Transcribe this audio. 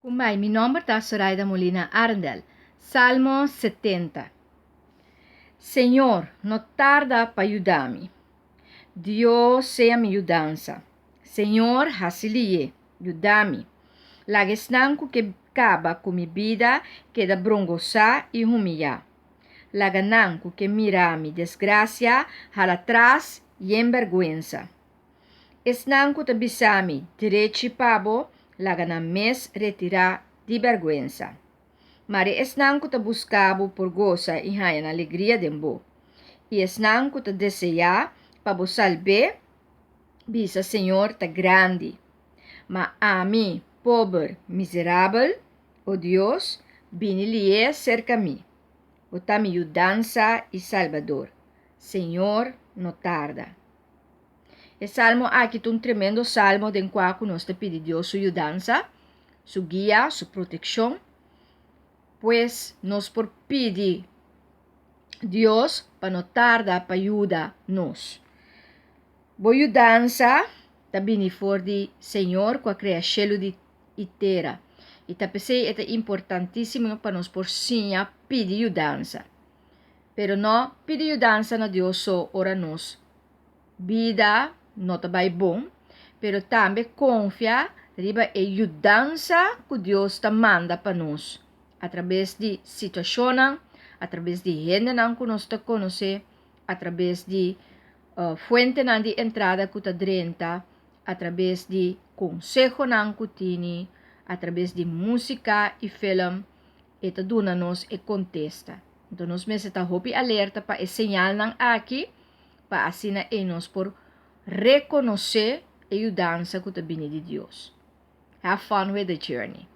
Kumbai, mi nomber ta Soraida Molina Arendel. Salmo 70. Señor, no tarda pa yuda mi. Dios sea mi yudansa. Señor, hasi lihé, yuda mi. Laga esnan ku ke kaba ku mi bida keda brongosá i humiyá. Laga nan ku ke mira mi desgrasia hala tras yen bèrgwensa. Esnan ku ta bisa mi, Drechi pa bo, laga nan mes retirá di bèrgwensa. Mare esnan ku ta buska bo por gosa i haña nan alegria den bo. I esnan ku ta deseá pa bo salb'é, bisa, Señor ta grandi! Ma ami, pober, miserabel, o Dios, bini lié serka mi. Bo ta mi yudansa i salbador. Señor, no tarda. E salmo aki ta un tremendo salmo den kua ku nos ta pidi Dios su yudansa, su guia, su protekshon. Pues nos por pidi Dios pa no tarda pa yuda nos. Bo yudansa ta bini for di Señor ku a krea shelu di i tera. I ta p'esei e ta importantísimo pa nos por siña pidi yudansa. Pero no pidi yudansa na Dios so ora nos bida no ta bai bon, pero tambe konfia riba e yudansa ku Dios ta manda pa nos atrabes di situashonnan, atrabes di hendenan ku nos ta konosé, atrabes di fuentenan di entrada ku ta drenta, atrabes di konsehonan ku tini, atrabes di músika i film. E ta duna nos e kontesta. Anto nos mester ta hopi alerta pa e señalnan aki pa asina ei nos por rekonosé e yudansa ku ta bini di Dios. Have fun with the journey.